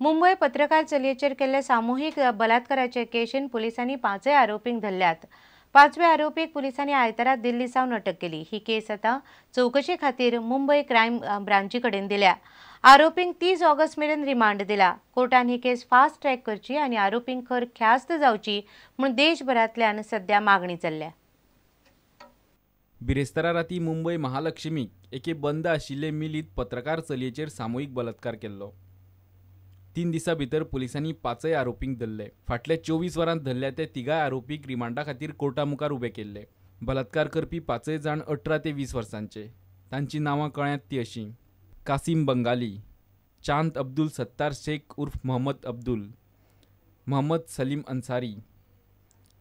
मुंबय पत्रकार चलयेचेर केल्ले सामुहीक बलात्काराचे केशीन पुलिसांनी 5 आरोपींक धरल्यात। 5व्या आरोपीक पुलिसांनी आयतारा दिल्ली सावन अटक केली। ही केस आतां चवकशे खातीर मुंबय क्रायम ब्रांची कडेन दिल्या। आरोपींक 30 ऑगस्ट मेरेन रिमांड दिला। कोर्टान ही केस फास्ट ट्रॅक करची आनी आरोपींक खर ख्यास्त जावची म्हूण देशभरांतल्यान सध्या मागणी चल्ल्या। बिरेस्तारा राती मुंबय महालक्ष्मीक एके बंद आशिल्ले मिलीत पत्रकार चलयेचेर सामुहीक बलात्कार केल्लो। 3 दिसां भितर पुलिसांनी 5 आरोपींक धरले। फाटल्या 24 वरांत धरल्या ते 3 आरोपीक रिमांडा खातीर कोर्टा मुखार उबे केल्ले। बलात्कार करपी 5 जाण 18 ते 20 वर्सांचे। तांची नांवां कळ्यांत ती अशीं: कासिम बंगाली, चांद अब्दुल सत्तार शेख उर्फ मोहम्मद अब्दुल, मोहम्मद सलीम अन्सारी,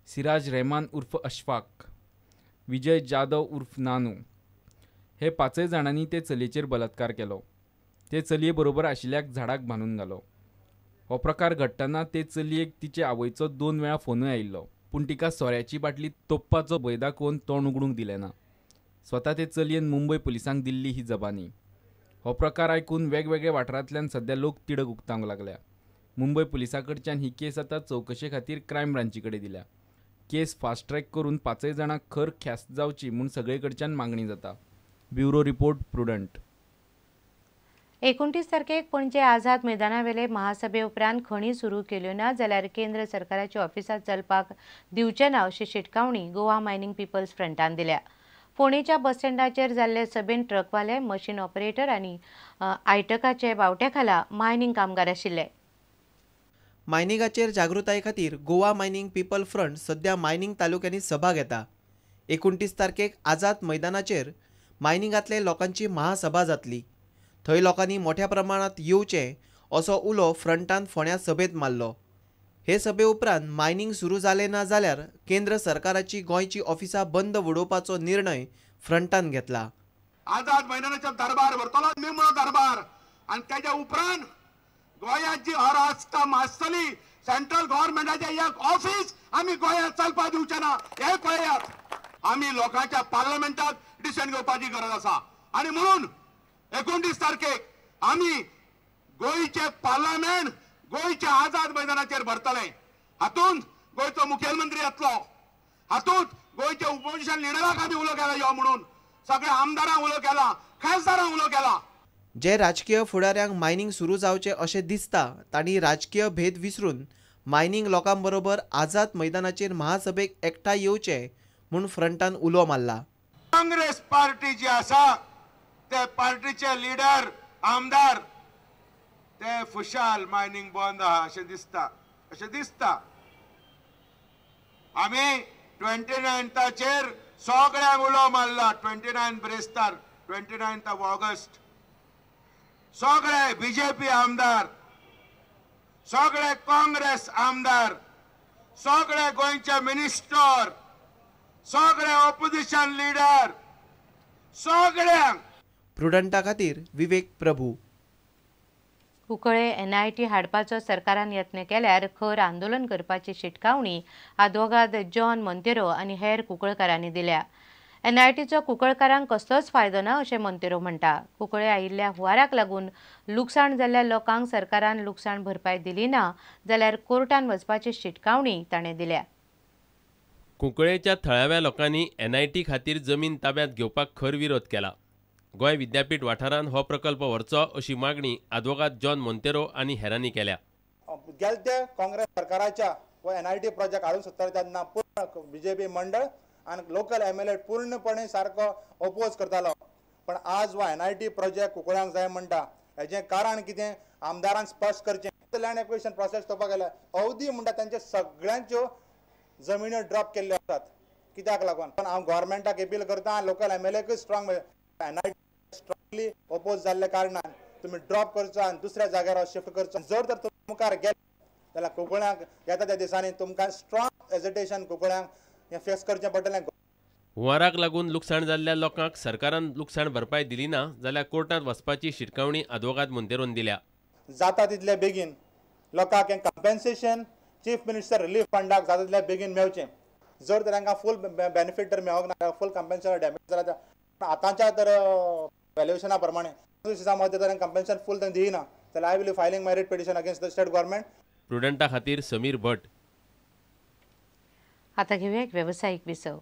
सिराज रहमान उर्फ अशफाक, विजय जाधव उर्फ नानू। हे 5 जाणांनी ते चलयेचेर बलात्कार केलो। ते चलये बरोबर आशिल्ल्याक झाडाक बांदून घालो। हो प्रकार घडटना ते चलयेक तिचे आवयचो 2 वेळा फोनूय आयिल्लो, पूण तिका सोऱ्याची बाटली तोपपाचो भंय दाखोवन तोंड उगडूंक दिलें ना। स्वता ते चलयेन मुंबय पुलिसांक दिल्ली ही जबानी। हो प्रकार आयकून वेगवेगळ्या वाठारांतल्यान सध्या लोक तिडक उक्तावंक लागल्या। मुंबय पुलिसां कडच्यान ही केस आतां चवकशे खातीर क्रायम ब्रांची कडेन दिल्या। केस फास्ट ट्रॅक करून 5 जाणांक खर ख्यास्त जावची म्हूण सगळे कडच्यान मागणी जाता। Bureau report, Prudent. 29 तारखेक पणजे आझाद मैदानावेले महासभे उपरांत खणी सुरू केल्यो ना जाल्यार केंद्र सरकाराच्या ऑफिसांत चलपाक दिवचे ना अशी शिटकावणी गोवा मायनिंग पिपल्स फ्रंटान दिल्या। फोंडेच्या बस स्टँडाचेर जाल्ले सभेन ट्रकवाले, मशीन ऑपरेटर आनी आयटकाचे बावट्या खाला मायनिंग कामगार आशिल्ले। मायनिंगाचेर जागृताये खातीर गोवा मायनिंग पीपल फ्रंट सध्या मायनिंग तालुक्यांनी सभा घेता। 29 तारखेक आझाद मैदानाचेर मायनिंगांतले लोकांची महासभा जातली। थंय लोकांनी मोठ्या प्रमाणात येवचें असो उलो फ्रंटान फोंड्या सभेंत मारलो। हे सभे उपरांत मायनिंग सुरू जालें ना जाल्यार केंद्र सरकाराची गोंयची ऑफिसां बंद उडोवपाचो निर्णय फ्रंटान घेतला। आझाद मैदानाचो दरबार भरतलो, निमणो दरबार, आनी तेच्या उपरांत गोंयांत जी अराजकता माजतली, सेंट्रल गव्हर्नमेंटाचें एक ऑफिस आमी गोंयांत चलपाक दिवचे ना हें पळयात। आमी लोकांच्या पार्लमेंटाक डिसिजन घेवपाची गरज आसा आनी म्हणून 29 तारखेक आमी गोंयचे पार्लमेंट गोंयच्या आझाद मैदानाचेर भरतले। हातूंत गोंयचो मुखेलमंत्री येतलो, हातूंत गोंयचे ओपोजिशन लिडराक आमी उलो केला यो म्हणून, सगळ्या आमदारांक उलो केला, खासदारांक उलो केला। जे राजकीय फुडाऱ्यांक मायनिंग सुरू जावचें अशें दिसता तांणी राजकीय भेद विसरून मायनिंग लोकां बरोबर आझाद मैदानाचेर महासभेक एकठांय येवचें म्हूण फ्रंटान उलो मारला। काँग्रेस पार्टी जी आसा ते पार्टीचे लिडर आमदार ते फुशाल मायनिंग बंद आहा अशें दिसता, अशें दिसता। आमी 29ताचेर सगळ्यांक उलो मारला, 29 ब्रेस्तार, 29 ऑगस्ट, सगळे बीजेपी आमदार, सगळे काँग्रेस आमदार, सगळे गोंयचे मिनिस्टर, सगळे ऑपोजिशन लिडर, सगळ्यांक। प्रुडंटा खातीर विवेक प्रभू। कुंकळे एनआयटी हाडपाचो सरकारान यत्न केल्यार खर आंदोलन करपाची शिटकावणी आदवोगाद जॉन मोंतेरो आनी हेर कुंकळकारांनी दिल्या। एनआयटीचो कुंकळकारांक कसलोच फायदो ना अशें मोंतेरो म्हणटा। कुंकळे आयिल्ल्या हुंवाराक लागून लुकसाण जाल्ल्या लोकांक सरकारान लुकसाण भरपाय दिली ना जाल्यार कोर्टान वचपाची शिटकावणी ताणें दिल्या। कुंकळेच्या थळाव्या लोकांनी एनआयटी खातीर जमीन ताब्यांत घेवपाक खर विरोध केला। गोंय विद्यापीठ वाठारांत हो प्रकल्प व्हरचो अशी मागणी आदवोगाद जॉन मोंतेरो आनी हेरांनी केल्या। गेलते काँग्रेस सरकाराच्या व एनआयटी प्रोजेक्ट हाडून सोदताले तेन्ना पूर्ण बीजेपी मंडळ आनी लोकल एमएलए पूर्णपणे सारको ओपोज करतालो, पण आज हो एनआयटी प्रोजेक्ट कुंकळ्यांक जाय म्हणटा हेजें कारण कितें आमदारान स्पश्ट करचें। लँड एक्विजिशन प्रोसेस चोवपाक गेल्यार अवधी म्हणटा तेंचे सगळ्यांच्यो जमिन्यो ड्रॉप केल्ल्यो आसात कित्याक लागून। पण हांव गव्हर्मेंटाक अपील करता, लोकल एमएलएकूय स्ट्रॉंग एनआयटी स्ट्रॉंगली ओपोज जाल्ल्या कारणान तुमी ड्रॉप करचो आनी दुसऱ्या जाग्यार शिफ्ट करचो। जर तर तुमी मुखार गेले जाल्यार कुंकळ्यांक येता त्या दिसांनी तुमकां स्ट्रॉंग एजिटेशन कुंकळ्यांक हें फेस करचें पडटलें। हुंवाराक लागून लुकसाण जाल्ल्या लोकांक सरकारान लुकसाण भरपाय दिली ना जाल्यार कोर्टांत वचपाची शिटकावणी आदवोगाद मोंतेरोन दिल्या। जाता तितले बेगीन लोकांक हें कम्पेन्सेशन चीफ मिनिस्टर रिलीफ फंडाक जाता तितले बेगीन मेळचें। जर तर तांकां फूल बेनिफीट तर मेळोंक ना, फूल कम्पेन्सेशन डॅमेज जाल्यार आतांच्या तर व्हॅल्युएशना प्रमाणे दिसा मदें तर कम्पेन्सेशन फूल दिना। जाल्यार I will filing my writ petition against the state government. प्रुडंटा खातीर समीर भट. आता घेऊया एक व्यावसायिक विसव.